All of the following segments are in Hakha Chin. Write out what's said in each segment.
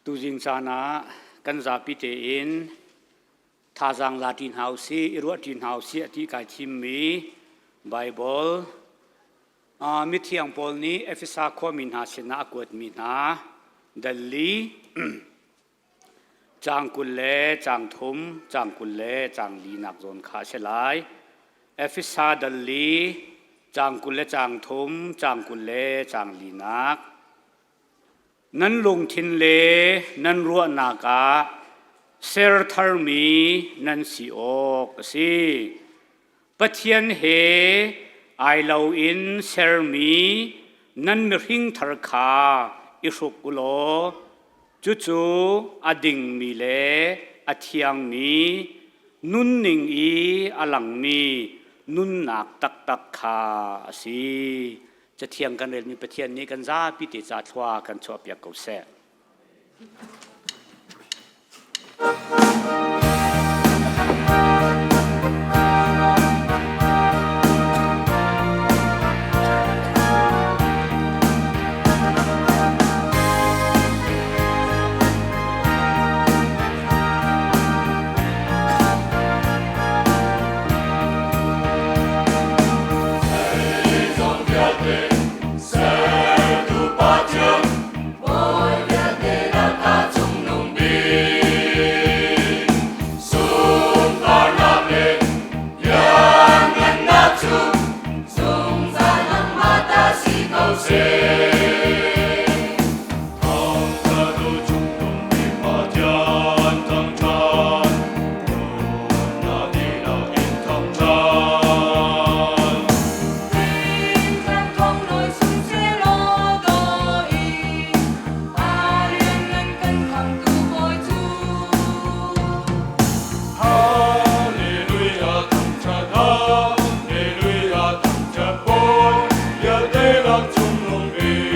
Tuzing caan ah kan zapi tein thazaang la ṭi hna usih, i ruah ṭi hna usih a ti kai thimmi Baibal mithiang pawl nih Efesa khuami hna sinah a kuatmi hna dal li caang 20 le caang thum, caang 20 le caang linak zawn kha a si lai. Efesa dal li caang 20 le caang thum, caang 20 le caang linak. Nan lungthin le nan ruahnak ah ser tharmi nan si awk a si. Pathian he ai loin sermi nan mihring thar kha i hruk u law cucu a dingmi le a thiangmi nunning i a langmi nunnak taktak kha a si. Cathiang kan relmi Pathian nih kan zapi te ca thlua kan chuahpiak ko seh. Hallelujah, thangṭhat Bawi, vialte lak cung nung bik.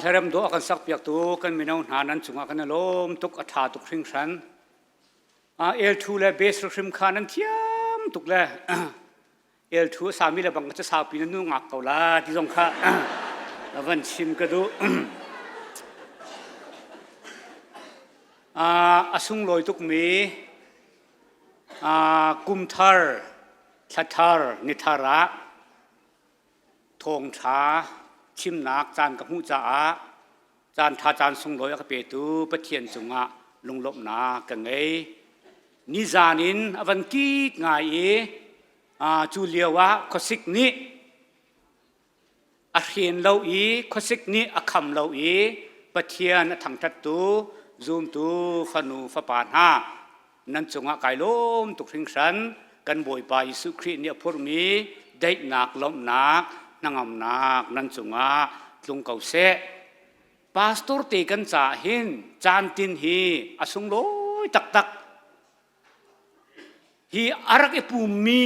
Hlarem dawh a kan sakpiaktu kan mino hna nan cungah kan i lawm tuk, a ṭha tuk hringhran. Elthu le bass hrim kha nan thiam tuk le elthu a sami le bang ka saupi na nu ngak ko la ti zong kha van chim ka duh. A sunglawi tukmi kum thar, thla thar, ni thar ah Thawngṭha chimnak caan ka hmuh caah caanṭha caan sunglawi a ka petu Pathian cungah lunglawmhnak ka ngei. Nizan in a van kik ngai i cu lio ah khuasik nih a hren lo i khuasik nih a kham lo i Pathian a thangṭhattu zumtu fanu fapa hna nan cungah kai lawm tuk hringhran. Kan Bawipa Jesuh Khrih nih a phurhmi daihnak, lawmhnak, hnangamnak nan cungah tlung ko seh. Pastor te kan caah hin caan tin hi a sunglawi taktak. Hi a rak i pummi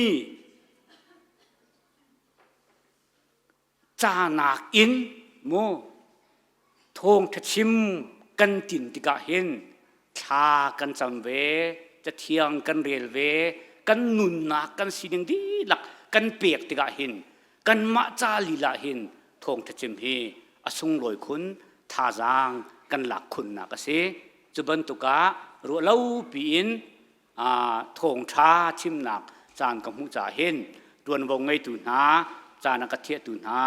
ca nakin mu thawngṭha chim kan tin tikah hin thla kan cam ve, cathiang kan rel ve, kan nunnak kan sining dihlak kan pek tikah hin kanmah ca lila hin thawngṭha chim hi a sunglawi khun, thazaang kan lak khunnak a si. Cu bantuk ah ruahlo piin thawngṭha chimnak caan ka hmuh caah hin ṭuanvo ngeitu hna, caan a ka thiahtu hna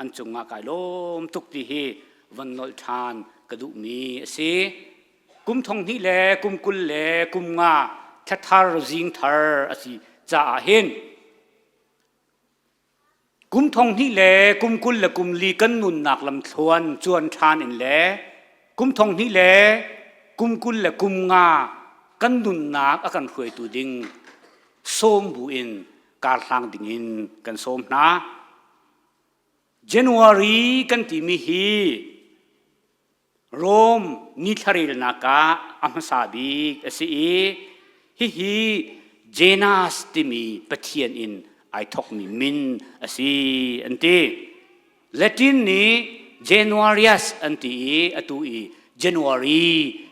an cungah kai lawm tuk ti hi von nolh ṭhan ka duhmi a si. Kum thong hnih le kum 20 le kum nga thla thar zing thar a si caah hin Kum thong hnih le kum 20 le kum li kan nunnak lamthluan cuan ṭhan in le kum thong hnih le kum 20 le kum nga kan nunnak a kan hruaitu ding sawm bu in karhlang ding in kan sawm hna. January kan timi hi Rom nithlarelnak ah a hmasa bik a si i hihi Janus timi pathian in ai thawkmi min a si an ti. Latin nih Januarius an ti i atu i January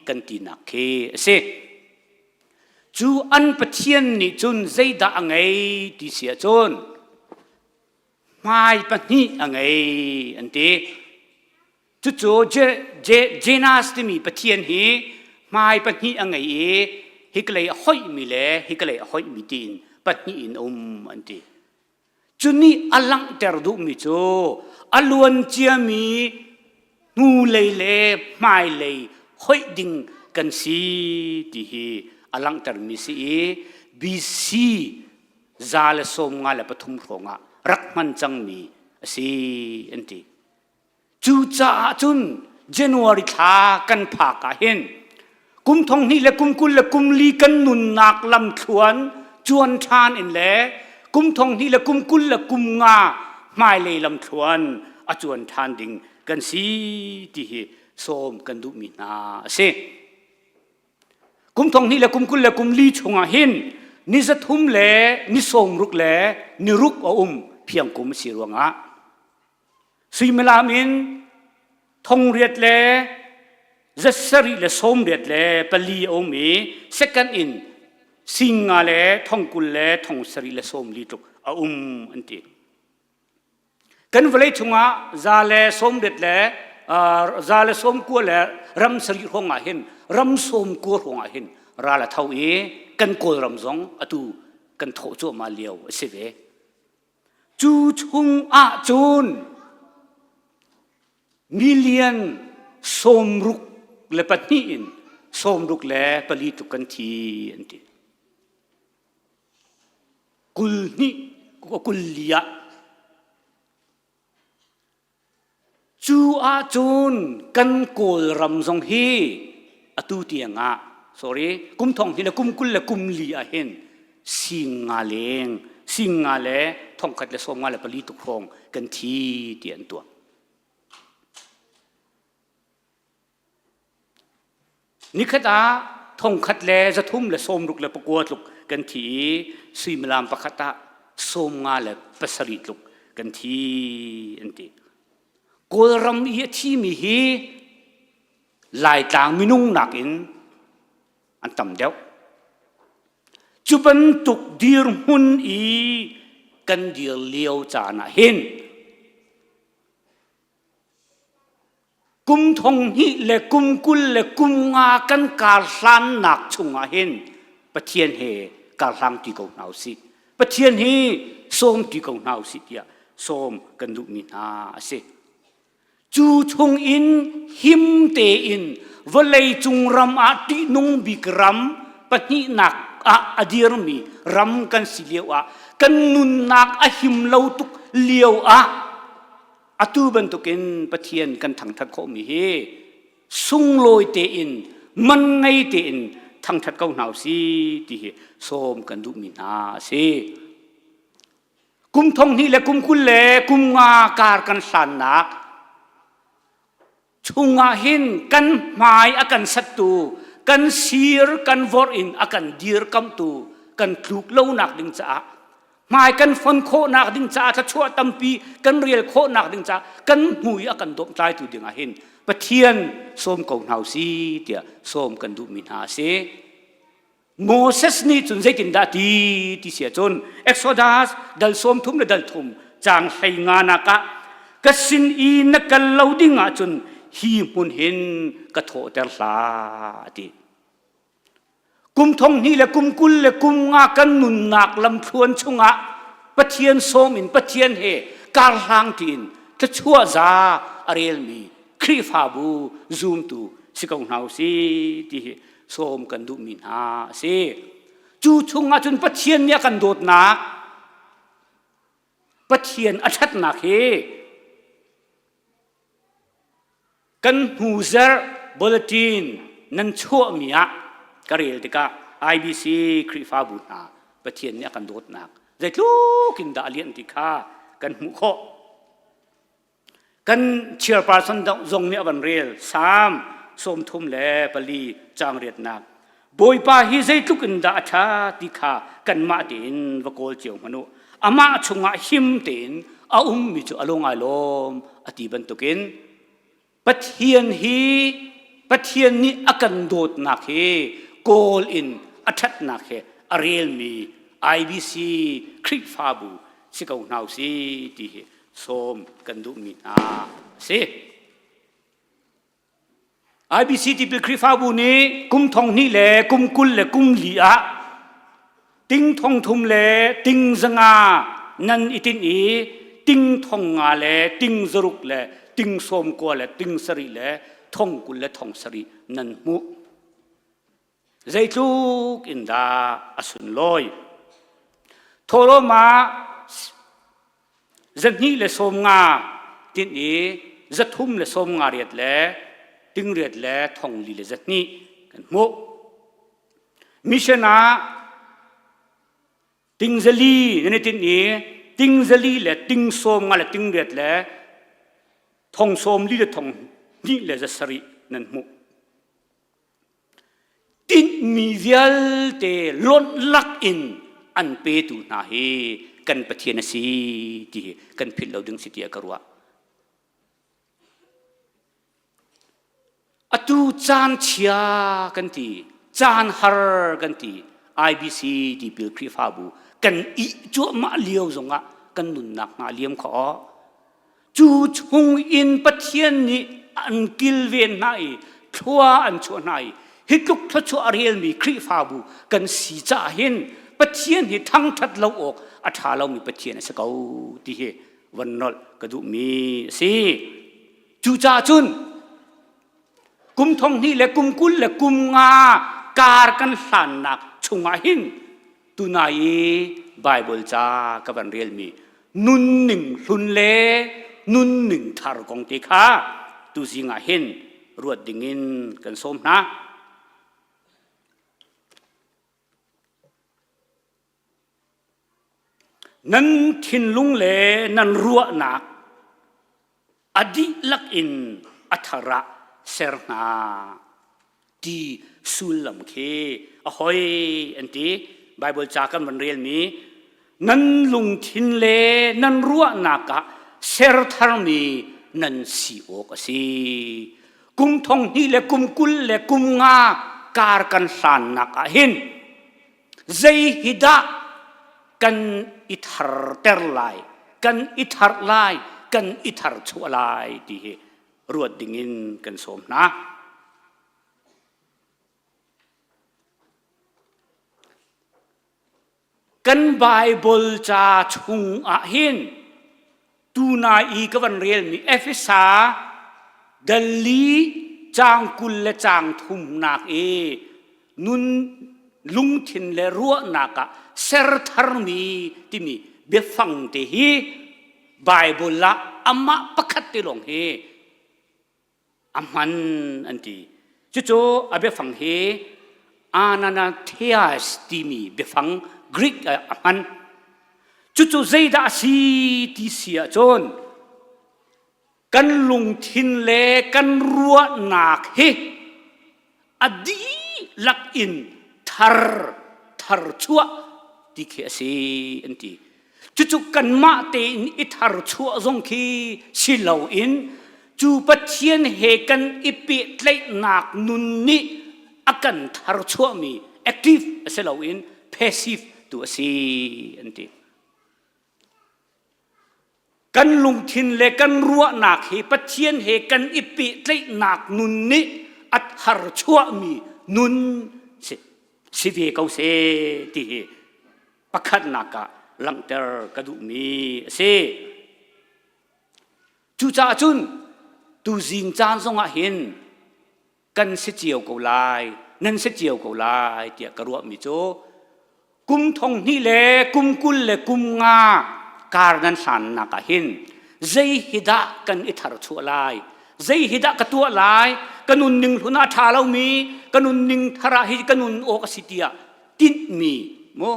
kan tinak khi a si. Cu an pathian nih cun zeidah a ngei ti si ahcun hmai pahnih a ngei an ti. Cucu Janus timi pathian hi hmai pahnih a ngei i hikalei a hoihmi le hikalei a hoihmi tiin pahnih in a um an ti. Cu nih a langhter duhmi cu a luan ciami hnulei le hmailei hoih ding kan si ti hi a langhtermi si i BC 153 hrawng ah rak hman cangmi a si an ti. Cucaah cun January thla kan phak ah hin kum thong hnih le kum 20 le kum li kan nunnak lamthluan cuan ṭhan in le kum thong hnih le kum 20 le kum nga hmailei lamthluan a cuan ṭhan ding kan si ti hi sawm kan duhmi hna a si. Kum thong hnih le kum 20 le kum li chungah hin ni zathum le ni sawm ruk le ni ruk a um phiang kum a si ruangah Suimilam in thongriat le zasarih le sawmriat le pali a um i second in singa le thongkul le thongsarih le sawmli tluk a um an ti. Kan vawlei chungah za le sawmriat le za le sawmkua le ram sarih hrawng ah hin ram sawmkua hrawng ah hin ral a tho i kan Kawlram zong atu kan thawh cuahmah lio a si ve. Cu chung ahcun million 64 in 64 tluk kan thi an ti. Kul hnih kul li ah Cu ahcun kan Kawlram zong hi atu tiang ah sorry kum thong hi le kum 20 le kum li ah hin sing nga leng sing nga le thongkhat le sawm nga le pali tuk hrawng kan thi ti an tuah. Nikhat ah thongkhat le zathum le sawmruk le pakua tluk kan thi i suimilam pakhat ah 57 tluk kan thi an ti. Kawlram i a thimi hi Laitlang minung nakin an tam deuh. Cu bantuk dirhmun i kan dir lio caan ah hin kum thong hnih le kum 20 le kum nga kan kar hlannak chungah hin Pathian he kar hlang ti ko hna usih. Pathian hi sawm ti ko hna usih tiah sawm kan duhmi hna a si. Cu chungin him tein vawlei cung ram ah ṭihnung bik ram pahnihnak ah a dirmi ram kan si lio ah kan nunnak a him lo tuk lio ah atu bantukin Pathian kan thangṭhat khawhmi hi sunglawi tein man ngei tein thangṭhat ko hna usih ti hi sawm kan duhmi hna a si. Kum thong hnih le kum 20 le kum nga kar kan hlannak chungah hin kan hmai a kan sattu kan sir kan vorh in a kan dirkamhtu kan tluk lonak ding caah hmai kan fon khawhnak ding caah thluachuah tampi kan rial khawhnak ding caah kan hmui a kan dawmtlaitu ding ah hin Pathian sawm ko hna usih tiah sawm kan duhmi hna a si. Moses nih cun zeitindah ti ti si ahcun Exodus dal 30 le dal thum caang 15 nak ah ka sin i na kal lo ding ahcun hi hmun hin ka thawhter hlah a ti. Kum thong hnih le kum 20 le kum nga kan nunnak lamthluan chungah Pathian sawm in Pathian he karhlang tiin thluachuah za a relmi Khrihfabu zumtu si ko hna usih ti hi sawm kan duhmi hna a si. Cu chungah cun Pathian nih a kan dawtnak, Pathian a ṭhatnak hi kan hnuzerh bulletin nan chuahmi ah ka rel tikah IBC Khrihfabu hna Pathian nih a kan dawtnak zeitluk in dah a lianh ti kha kan hmuh khawh. Kan chairperson zong nih a van rel Salm 34 caang riatnak. Bawipa hi zeitluk in dah a ṭha ti kha kanmah tein va kawl cio hmanh u. Amah chungah him tein a ummi cu a lung ai lawm a ti bantukin Pathian hi Pathian nih a kan dawtnak hi kawl in a ṭhatnak he a relmi IBC Khrihfabu si ko hna usih ti hi sawm kan duhmi hna a si. IBC tipil Khrihfabu nih kum thong hnih le kum 20 le kum li ah ting thong thum le ting zanga nan i tinh i ting thong nga le ting zaruk le ting sawm kua le ting sarih le thong 20 le thong sarih nan hmuh. Zeitluk in dah a sunlawi. Thawhlawm ah 250 tinh i 358 le ting riat le thong li le 200 kan hmuh. Mission ah ting zali nan i tinh i ting zali le ting sawm nga le ting riat le thong sawm li le thong hnih le 700 nan hmuh. Tinhmi vialte lonh lak in an petu hna hi kan Pathian a si ti hi kan philh lo ding si tiah ka ruah. Atu caan chia kan ti, caan har kan ti, IBC tipil Khrihfabu kan ih cuahmah lio zongah kan nunnak hna liam khawh. Cu chung in Pathian nih an kilven hna i thlua an chuah hna i hi tluk thluachuah a relmi Khrihfabu kan si caah hin Pathian hi thangṭhat lo awk a ṭha lomi Pathian a si ko ti hi van nolh ka duhmi a si. Cucaah cun kum thong hnih le kum 20 le kum nga kar kan hlannak chungah hin tunai i Baibal ca ka van relmi nunning hlun le nunning thar kong te kha tuzing ah hin ruat dingin kan sawm hna. Nan thinlung le nan ruahnak a dihlak in a thar ah ser hna ti sullam khi a hoi an ti. Baibal ca kan van relmi nan lungthin le nan ruahnak ah ser tharmi nan si awk a si. Kum thong hnih le kum 20 le kum nga kar kan hlannak ah hin zei hi dah kan i tharter lai, kan i thar lai, kan i thar chuah lai ti hi ruat dingin kan sawm hna. Kan Baibal ca chung ah hin tuna i ka van relmi Efesa dal li caang 20 le caang thumnak i nun lungthin le ruahnak ah ser tharmi timi biafang te hi Baibal ah amah pakhat te lawng hi a hman an ti. Cucu a biafang hi ananatheas timi biafang Greek ah a hman. Cucu zeidah a si ti si ahcun kan lungthin le kan ruahnak hi a dihlak in thar thar chuah ti khi a si an ti. Cucu kanmah tein i thar chuah zong khi si loin cu Pathian he kan i pehtlaihnak nun nih a kan thar chuahmi active a si loin passive tu a si an ti. Kan lungthin le kan ruahnak hi Pathian he kan i pehtlaihnak nun nih a thar chuahmi nun si, si ve ko seh ti hi pakhatnak ah langhter ka duhmi a si. Cucaah cun tuzing caan zongah hin kan si cio ko lai nan si cio ko lai tiah ka ruahmi cu kum thong hnih le kum 20 le kum nga kar nan hlannak ah hin zei hi dah kan i thar chuah lai zei hi dah ka tuah lai ka nunning hlun ah ṭha lomi ka nunning thar ah hi ka nun awk a si tiah tinhmi mu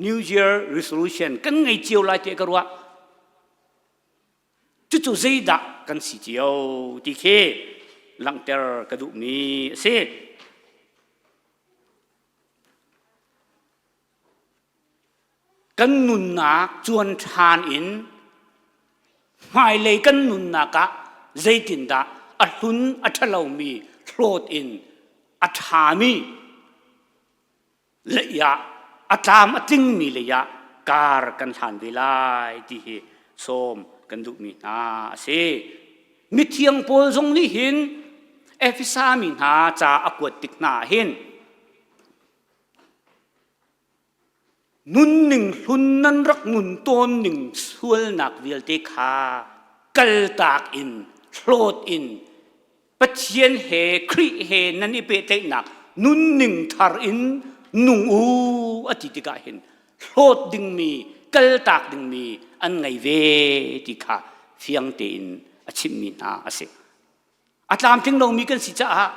New Year resolution kan ngei cio lai tiah ka ruah Cucu zeidah kan si cio ti khi langhter ka duhmi a si. Kan nunnak cuan ṭhan in hmailei kan nunnak ah zeitindah a hlun a ṭhalomi hlawt in a ṭhami lei ah a tlam a tlingmi lei ah kar kan hlan ve lai ti hi sawm kan duhmi hna a si. Mithiang Paul zong nih hin Efesa mi hna ca a kuat tik hna ah hin nunning hlun nan rak nun tawn ning sualnak vialte kha kaltak in hlawt in Pathian he Khrih he nan i pehtlaihnak nunning thar in nung u a ti tikah hin hlawt dingmi kaltak dingmi an ngei ve ti kha fiang tein a chimhmi hna a si. A tlamtling lomi kan si caah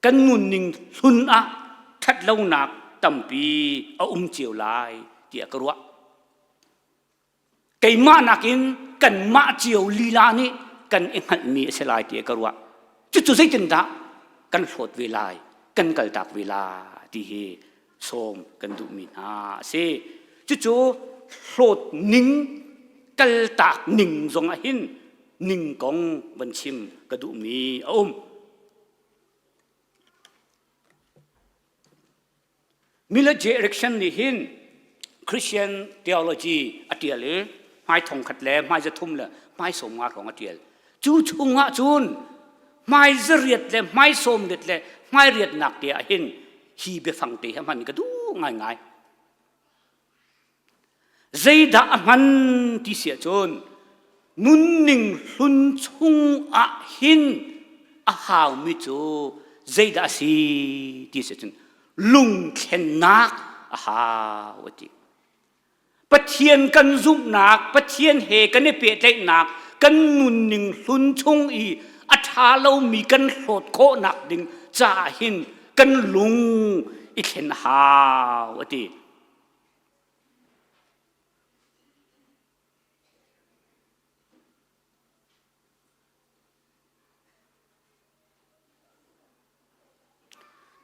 kan nunning hlun ah ṭhatlonak tampi a um cio lai tiah ka ruah. Keimah nakin kanmah cio lila nih kan i hngalhmi a si lai ti ka ruah. Cucu zeitindah kan hlawt ve lai, kan kaltak ve lai ti hi sawm kan duhmi hna a si. Cucu hlawt ning, kaltak ning zong ah hin ning kong van chim ka duhmi a um. Miller J. Erickson nih hin Christian theology a ṭial i hmai thong khat le hmai 300 le hmai 50 hrawng a ṭial. Cu chungah cun hmai 800 le hmai 80 le hmai riatnak te ah hin hi biafang te hi a hman ka duh ngaingai. Zeidah a hman ti si ahcun nunning hlun chung ah hin a haumi cu zeidah a si ti si ahcun lungthlennak a hau a ti. Pathian kan zumhnak, Pathian he kan i pehtlaihnak, kan nunning hlun chung i a ṭha lomi kan hlawt khawhnak ding caah hin kan lung i thlen a hau a ti.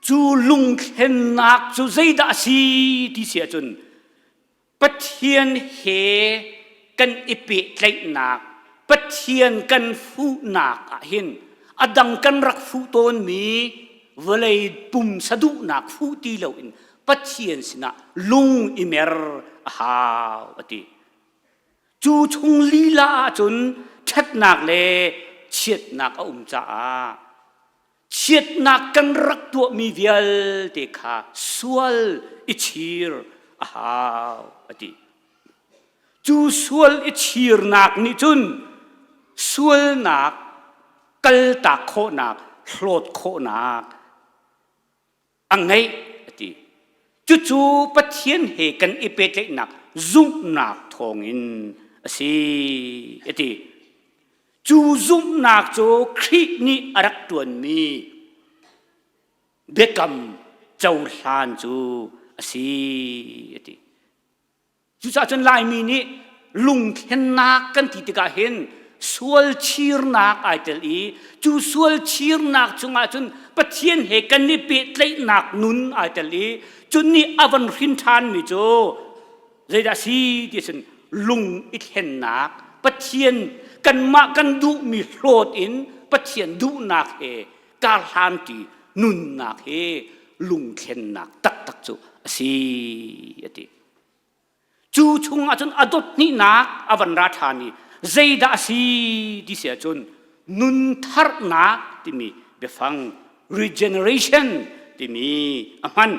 Cu lungthlennak cu zeidah a si ti si ahcun Pathian he kan i pehtlaihnak. Pathian kan fuhnak ah hin a dang kan rak fuh tawnmi vawlei pumsa duhnak fuh ti loin Pathian sinah lung i mer a hau a ti. Cu chung lila ahcun ṭhatnak le chiatnak a um caah chiatnak kan rak tuahmi vialte kha sual i chir a hau a ti. Cu sual i chirnak nih cun sualnak kaltak khawhnak, hlawt khawhnak a ngeih a ti. Cucu Pathian he kan i pehtlaihnak zumhnak thawngin a si a ti. Cu zumhnak cu Khrih nih a rak ṭuanmi biakam cohlan cu a si a ti. Cucaah cun Laimi nih lungthlennak kan ti tikah hin sual chirnak ai tel i cu sual chirnak chungah cun Pathian he kan i pehtlaihnak nun ai tel i cun nih a van hrin ṭhanmi cu zeidah si ti cun lung i thlennak Pathian kanmah kan duhmi hlawt in Pathian duhnak he karhlanṭi nunnak he lungthlennak taktak cu a si a ti. Cu chungah cun a dot hnihnak a van ra ṭhan i zeidah a si ti si ahcun nuntharnak timi biafang regeneration timi a hman.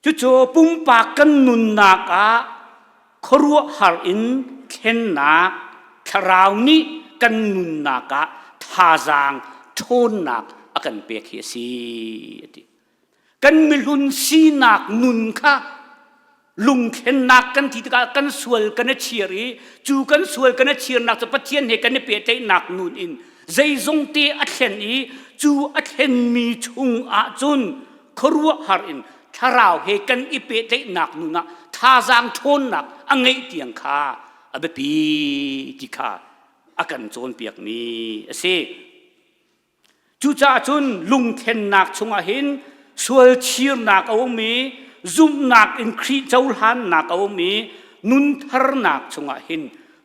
Cucu pumpak kan nunnak ah khuaruahhar in thlennak thlarau nih kan nunnak ah thazaang ṭhawnnak a kan pek hi a si a ti. Kan mihlun sinak nun kha lungthlennak kan ti tikah kan sual kan i chir i cu kan sual kan i chirnak cu Pathian he kan i pehtlaihnak nun in zeizong te a thlen i cu a thlenmi chung ahcun khuaruahhar in thlarau he kan i pehtlaihnak nun ah thazaang ṭhawnnak a ngeih tiang kha a biapi ti kha a kan cawnpiakmi a si. Cucaah cun lungthlennak chungah hin sual chirnak a um i zumhnak in Khrih cohlannak a um i nuntharnak chungah hin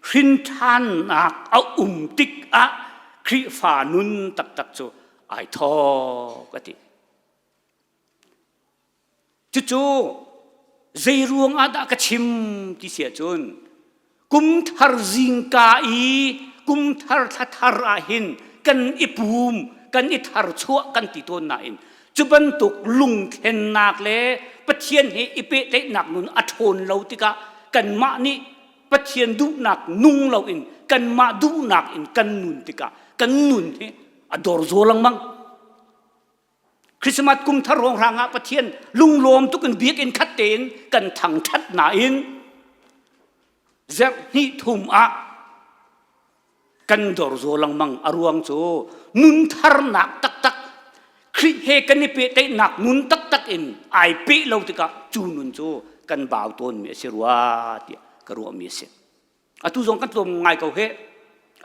hrinṭhannak a um tikah Khrihfa nun taktak cu ai thawk a ti. Cucu zei ruang ah dah ka chim ti si ahcun kumthar zingka i kumthar thlathar ah hin kan i pum kan i tharchuah kan ti tawn nain cu bantuk lungthlennak le Pathian he i pehtlaihnak nun a ṭhawn lo tikah kanmah nih Pathian duhnak nung loin kanmah duhnak in kan nun tikah kan nun hi a dorzaw lengmang. Christmas kum thar ruanghrang ah Pathian lunglawm tuk in biakinn khat tein kan thangṭhat nain zerh hnih thum ah kan dorzaw lengmang a ruang cu nun tharnak taktak Khrih he kan i pehtlaihnak nun taktak in ai peh lo tikah cu nun cu kan bau tawnmi a si rua tiah ka ruahmi a si. Atu zong kan tlawm ngai ko he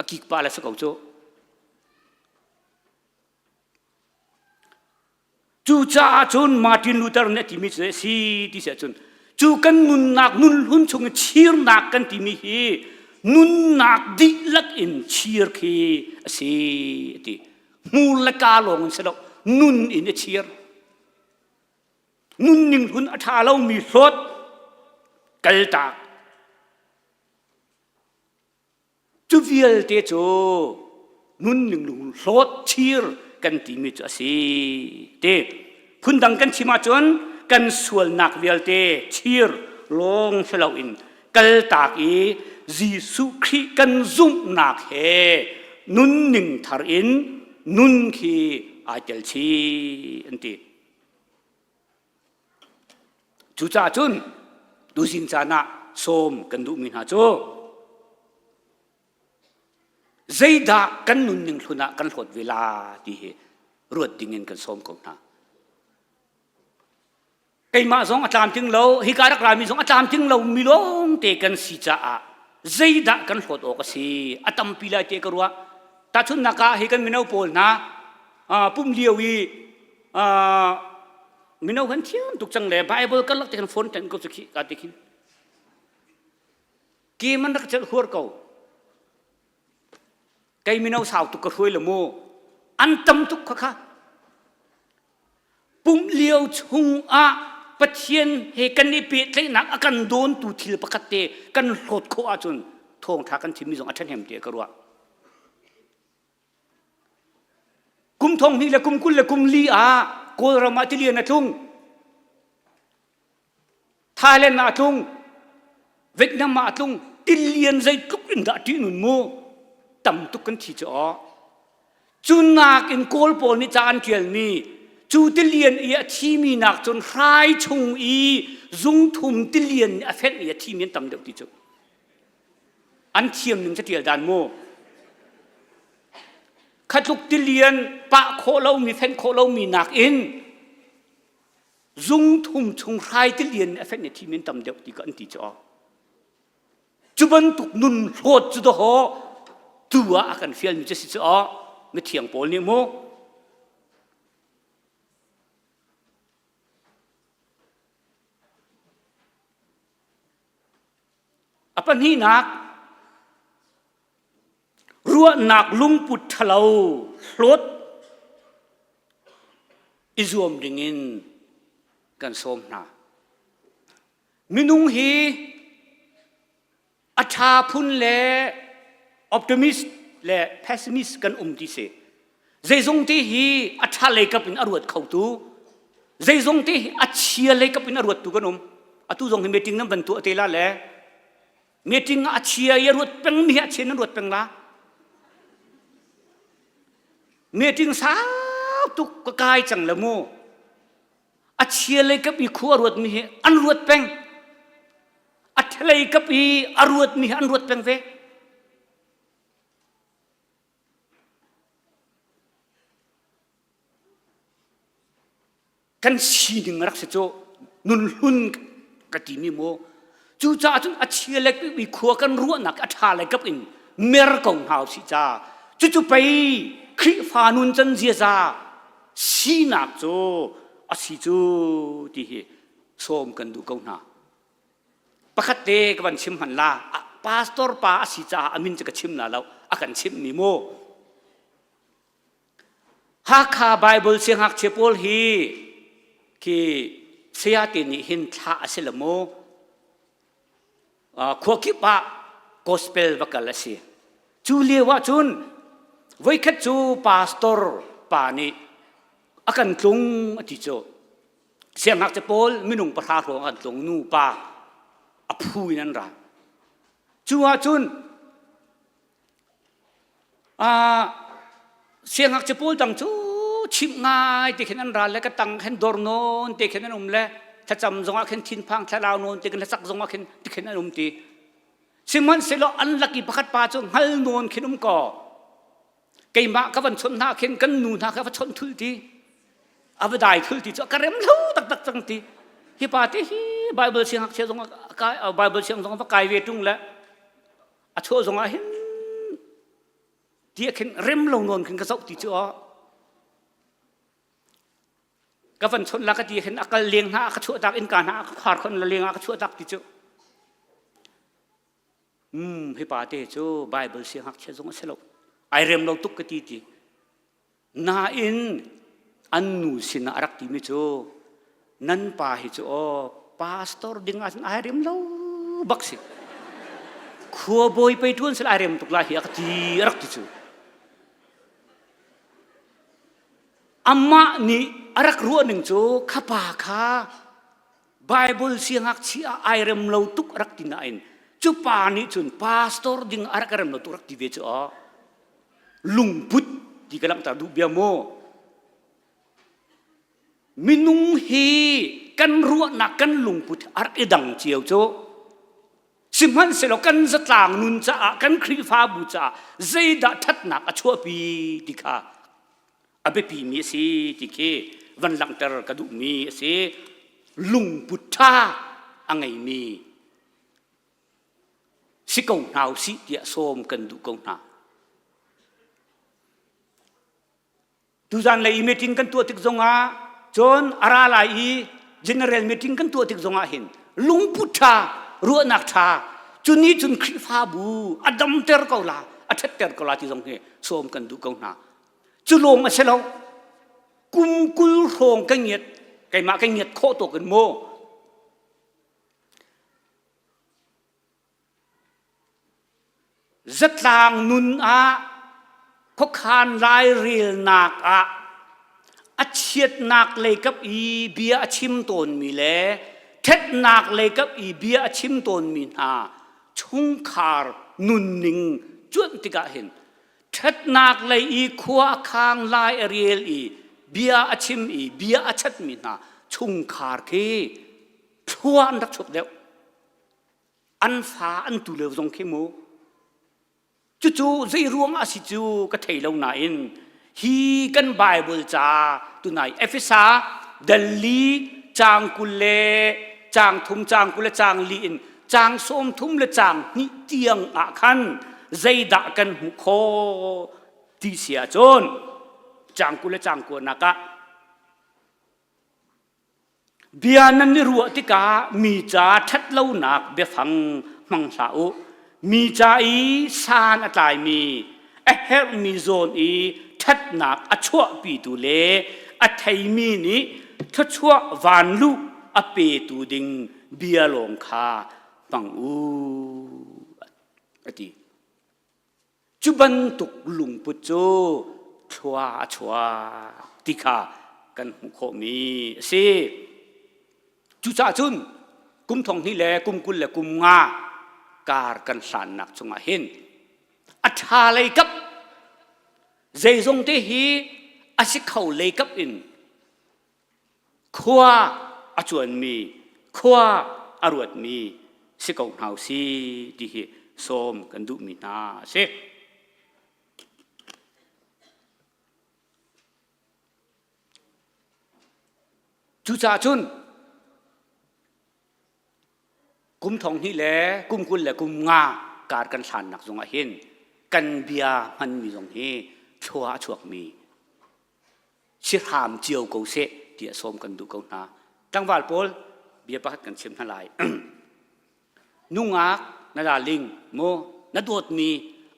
a kik pa le si ko cu. Cucaah cun Martin Luther nih a timi cu a si ti si ahcun cu kan nunnak nunhlun chung i chirnak kan timi hi nunnak dihlak in chir khi a si a ti. Hmur le kaa lawng in si lo nun in a chir. Nunning hlun a ṭha lomi hlawt kaltak Cu vialte cu nunning lung hlawt chir kan timi cu a si. Ti phundang kan chim ahcun kan sualnak vialte chir lawng si loin kaltak i Jesuh Khrih kan zumhnak he nunning thar in nun khi ai tel chih an ti. Cucaah cun tuzing caan ah sawm kan duhmi hna cu zeidah kan nunning hlun ah kan hlawt ve la ti hi ruat ding in kan sawm ko hna. Keimah zong a tlamtling lo, hika rak rami zong a tlamtling lo mi lawngte kan si caah zeidah kan hlawt awk a si a tampi lai te ka ruah. Tahchunhnak ah hi kan mino pawl hna pum lio i mino kan thiam tuk cang le Bible karlak te kan phone ten ko cu khi ka ti khin. Game an rak celh huar ko. Kei mino sau tuk ka hruai le mu. An tam tuk kha kha. Pumh lio chungah Pathian he kan i pehtlaihnak a kan dawntu thil pakhat te kan hlawt khawh ahcun thawngṭha kan chimmi zong a ṭhahnem tiah ka ruah. Kum thong hnih le kum 20 le kum li ah Kawlram ah tilian a tlung. Thailand ah a tlung. Vietnam ah a tlung. Tilian zeitluk in dah ṭihnun mu. Tam tuk kan thi cu aw. Cu nakin Kawl pawl nih ca an ṭialmi cu tilian i a thimi nak cun hrai chung i zungthum tilian nih a fenh i a thimi an tam deuh ti cu. An thiam ning catial dan mu. Khatluk tilian pah khawh lomi fenh khawh lomi nakin zungthum chung hrai tilian nih a fenh i thimi an tam deuh ti ka an ti cu. Cu bantuk nun hlawt cu dawhaw tu ah a kan fialmi cu si cu aw mithiang pawl nih mu A pahnihnak, ruahnak lungput ṭhalo hlawt i zuam dingin kan sawm hna. Minung hi a ṭha phun le optimist le pessimist kan um ti si. Zeizong te hi a ṭha lei kap in a ruat khotu, zeizong te hi a chia lei kap in a ruattu kan um. Atu zong hi meeting nan van tuah te la le meeting ah a chia i a ruat pengmi hi a chia nan ruat peng la. Meeting sau tuk ka kai cang le mu. A chia lei kap i khua a ruatmi hi an ruat peng. A ṭha kap i a ruatmi hi an ruat peng ve. Kan sining rak si cu nun hlun ka timi mu. Cucaah cun a chia le i khua kan ruahnak a ṭha le kap in mer ko hna usih ca. Cucu pei Khrihfa nun can ziaza sinak cu a si cu ti hi sawm kan duh ko hna. Pakhat te ka van chim hman la. Pastor pa a si caah a min cu ka chim la lo. A kan chimhmi mu. Hakha Bible siangngakchia pawl hi khi sayate nih hin thlah a si lo maw? Khua kip ah gospel va kal a si. Cu lio ah cun voikhat cu pastor pa nih a kan tlung a ti cu. Siangngakchia pawl minung pahra hrawng an tlung nu pa a phu in an ra. Cu ah cun Siangngakchia pawl dang cu chimh ngai te khin an ral le ka tang khin dor nawn te khin an um le thlacam zongah khin thinphang thlalau nawn te khin hlasak zongah khin ti khin an um ti. Sihmanhsehlaw an lak i pakhat pa cu hngal nawn khin um kaw keimah ka van chawnh hna khin kan nu hna kha va chawnh thul ti a va dai thul ti cu ka rem lo taktak cang ti hi pa te hi Bible siangngakchia zong kai Bible siang zong va kai ve ṭung le a chuah zongah hin ti khin rem lo nawn khin ka zoh ti cu aw ka van chawnh la ka ti khin a kal leng hna a ka chuah tak innka hna a ka khar khon la leng ah ka chuah tak ti cu um hi pa te cu bible siangngakchia zong a si lo ai rem lo tuk ka ti ti Nain an nu sinah a rak timi cu nan pa hi cu aw pastor ding ah cun ai rem lo bak si. Khuabawi pei ṭuan sel ai rem tuk lai hi a ka ti a rak ti cu. Amah nih a rak ruah ning cu kha pa kha Bible siangngakchia ah ai rem lo tuk a rak ti nain cu pa nih cun pastor ding a rak rem lo tuk rak ti ve cu aw. Lungput ti ka langhter duh bia mu. Minung hi kan ruahnak kan lungput a rak i dang cio cu. Sihmanhsehlaw kan zatlang nun caah kan Khrihfabu caah zeidah ṭhatnak a chuahpi ti kha a biapimi a si ti khi van langhter ka duhmi a si. Lungput ṭha a ngeimi si ko hna usih tiah sawm kan duh ko hna. Tuzan lei i meeting kan tuah tik zongah cun a ra lai i general meeting kan tuah tik zongah hin lungput ṭha ruahnak ṭha cu. Cu nih cun Khrihfabu a damter ko la, a ṭhatter ko la ti zong hi sawm kan duh ko hna. Cu lawng a si lo. Kum 20 hrawng ka ngiat, keimah ka ngiat khawh tawk in maw Zatlang nun ah khuakhan lairelnak ah a chiatnak leikap i bia a chim tawnmi le ṭhatnak leikap i bia a chim tawnmi hna chungkhar nunning cuanh tikah hin ṭhatnak lei i khua a khang lai a rel i bia a chim i bia a chatmi hna chungkhar khi thlua an rak chuak deuh. An fa an tu lio zong khi mu. Cucu zei ruang ah si cu ka thei lo nain hi kan Bible ca tunai Efesa dal li caang 20 le caang thum caang 20 le caang li in caang 30 le caang hnih tiang ah khan zeidah kan hmuh khawh ti si ahcun caang 20 le caang kua nak ah Bia nan i ruah tikah mi ca ṭhatlonak biafang hmang hlah u. Mi ca i san a tlaimi, a herhmi zawn i ṭhatnak a chuahpitu le a theimi nih thluachuah vanluh a petu ding bia lawng kha hmang u, a ti. Cu bantuk lungput cu thlua a chuak ti kha kan hmuh khawhmi a si. Cucaah cun kum thong hnih le kum 20 le kum nga kar kan hlannak chungah hin a ṭha lei kap zeizong te hi a si kho lei kap in Khua a cuanmi, khua a ruatmi si ko hna usih ti hi sawm kan duhmi hna a si. Cucaah cun kum thong hnih le kum 20 le kum nga kar kan hlannak zongah hin kan bia hmanmi zong hi thlua a chuakmi si hram cio ko seh tiah sawm kan duh ko hna. Tlangval pawl bia pakhat kan chim hna lai. Nungak na darling mu na dawtmi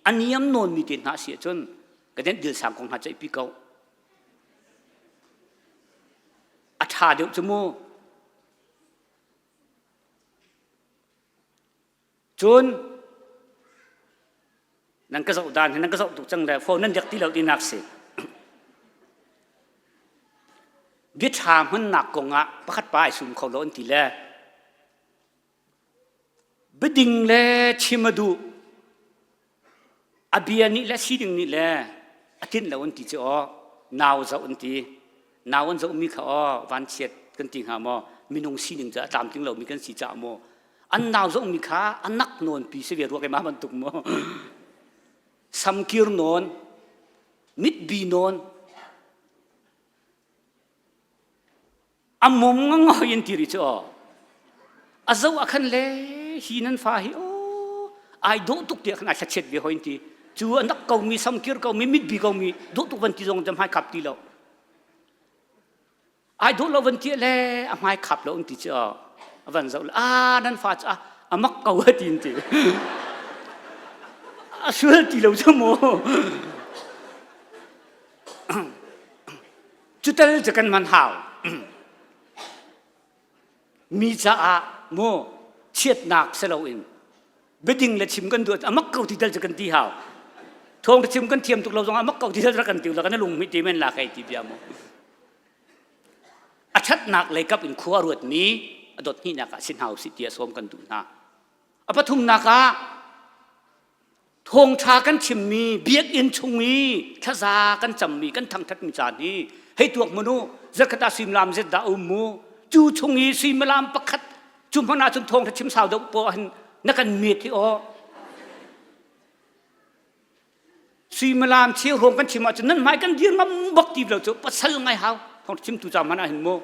a niam nawnmi te hna si ahcun ka den dil sang kong hna ceihpi ko. A ṭha deuh cu mu. Cun nan ka zoh dan hi nan ka zoh tuk cang le phone nan dek ti lo tinak si. Bia ṭha hmannak kong ah pakhat pa ai sum kho lo an ti le biading le chim a duh A bia nih le siding nih le a tlinh lo an ti cu aw nau zoh an ti. Nau an zohmi kha aw vanchiat kan ti hnga maw minung sining cu a tlamtling lomi kan si caah maw an nau zohmi kha a nak nawn pi si ve rua keimah bantuk maw samkir nawn mitbi nawn A mum ngangoi in ti ri cu aw. A zoh ah khan le hi nan fa hi aw ai dawh tuk tiah khan ai thlachiat ve hoi in ti. Cu a nak ko mi samkir ko mi mitbi ko mi dawh tuk van ti zong hmai khap ti lo. Ai dawh lo van ti le a hmai khap lo in ti cu aw. A van zoh le a nan fa cu a mak ko a ti in ti. A sual ti lo cu mu. Cutal cu kan man hau. Mi caah mu chiatnak si loin biading le chim kan duh a mak ko ti tal cu kan ti hau. Thawng chim kan thiam tuk lo zong a mak ko ti tal kan ti lo kan lung mi ti men la kai ti bia mu. A thatnak lei kap in khua ruat mi a dot hnihnak ah si hna usih ti a sawm kan duh hna. A pathumnak ah Thawngṭha kan chimmi biakinn chung i thlaza kan cammi kan thangṭhatmi caan hi hei tuak hmanh u zarkhat ah suimilam zet dah a um mu cu chung i suimilam pakhat cu hmanh ahcun thawngṭha chim sau deuh poah hin na kan met hi aw suimilam cheu hrawng kan chim ahcun nan hmai kan dir ngam bak ti lo cu pasal ngai hau thawngṭha chimtu ca hmanh ah hin mu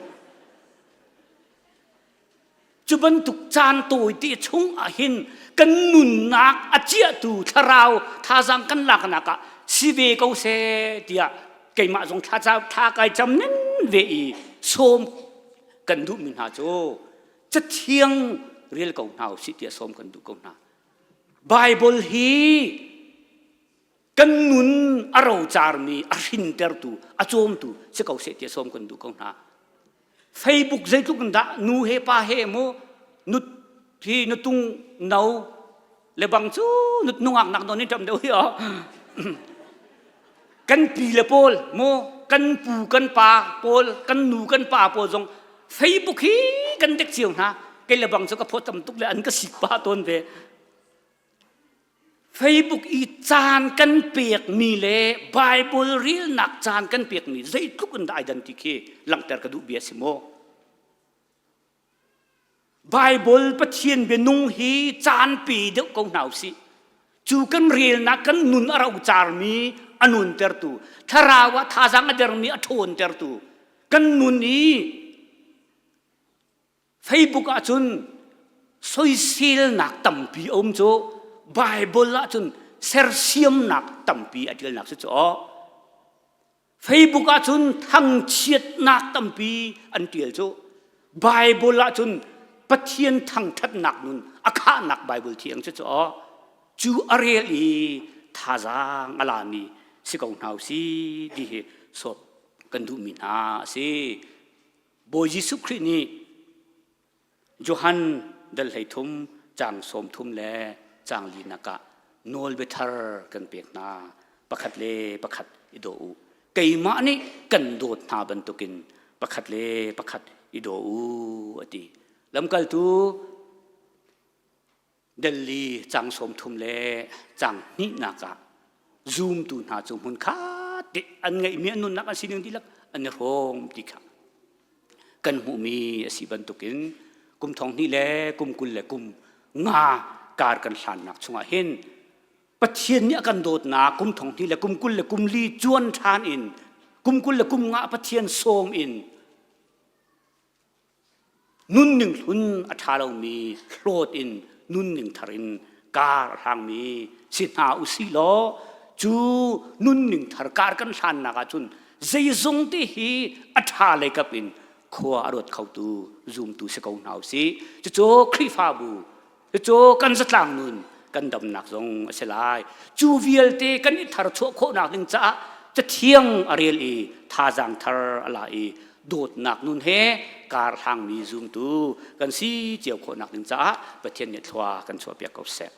Cu bantuk caan tawite chung ah hin kan nunnak a ciahtu thlarau thazaang kan laknak ah si ve ko seh tiah keimah zong thla thla kai cam nen ve i sawm kan duhmi hna cu cathiang rel ko hna usih tiah sawm kan duh ko hna. Baibal hi kan nun a rocarmi a hrintertu a cawmtu si ko seh tiah sawm kan duh ko hna. Facebook zeitluk in dah nu he pa he mu nut hi nutung no le bang cu nut nungak nak non in ṭam deuh hi o kan pi le pawl mu kan pu kan pa pawl kan nu kan pa pawl zong Facebook hi kan dek cio hna kei le bang cu ka phaw tam tuk le an ka sik pa tawn ve. Facebook i caan kan pekmi le Bible relnak caan kan pekmi zeitluk in dah ai dan ti khi langhter ka duh bia si maw? Bible Pathian bianung hi caan pe deuh ko hna usih. Cu kan relnak kan nun a rocarmi a nuntertu, thlarau ah thazaang a dermi a ṭhawntertu, kan nun i Facebook ahcun soiselnak tampi a um cu Bible ahcun sersiamnak tampi a ṭialnak si cu aw. Facebook ahcun thangchiatnak tampi an ṭial cu Bible ahcun Pathian thangṭhatnak nun a khahnak Bible thiang cu cu aw. Cu a rel i thazaang a lami si ko hna u si ti hi sawm kan duhmi hna a si. Bawi Jesuh Khrih nih Johan dal 13 caang 30 le caang linak ah nawlbia thar kan pek hna. Pakhat le pakhat i daw u. Keimah nih kan dawt hna bantukin pakhat le pakhat i daw u a ti. Lamkaltu Delhi cang 30 le cang hnihnak ah zumtu hna cu hmun khat te an ngeihmi an nunnak an sining dihlak an i hrawm ti kha kan hmuhmi a si bantukin kum thong hnih le kum 20 le kum nga kar kan hlannak chungah hin Pathian nih a kan dawtnak kum thong hnih le kum 20 le kum li cuan ṭhan in kum 20 le kum nga Pathian sawm in Nunning hlun a ṭha lomi hlawt in nunning thar in kar a hlangmi si hna u sih law cu nunning thar kar kan hlannak ahcun zeizong te hi a ṭha lei kap in khua a ruat khotu zumtu si ko hna u sih. Cucu Khrihfabu Cucu kan zatlang nun kan damnak zong a si lai. Cu vialte kan i tharchuah khawhnak ding caah cathiang a rel i thazaang thar a la i dawtnak nun he kar hlangmi zumtu kan si cio khawhnak ding caah Pathian nih thlua kan chuahpiak ko seh.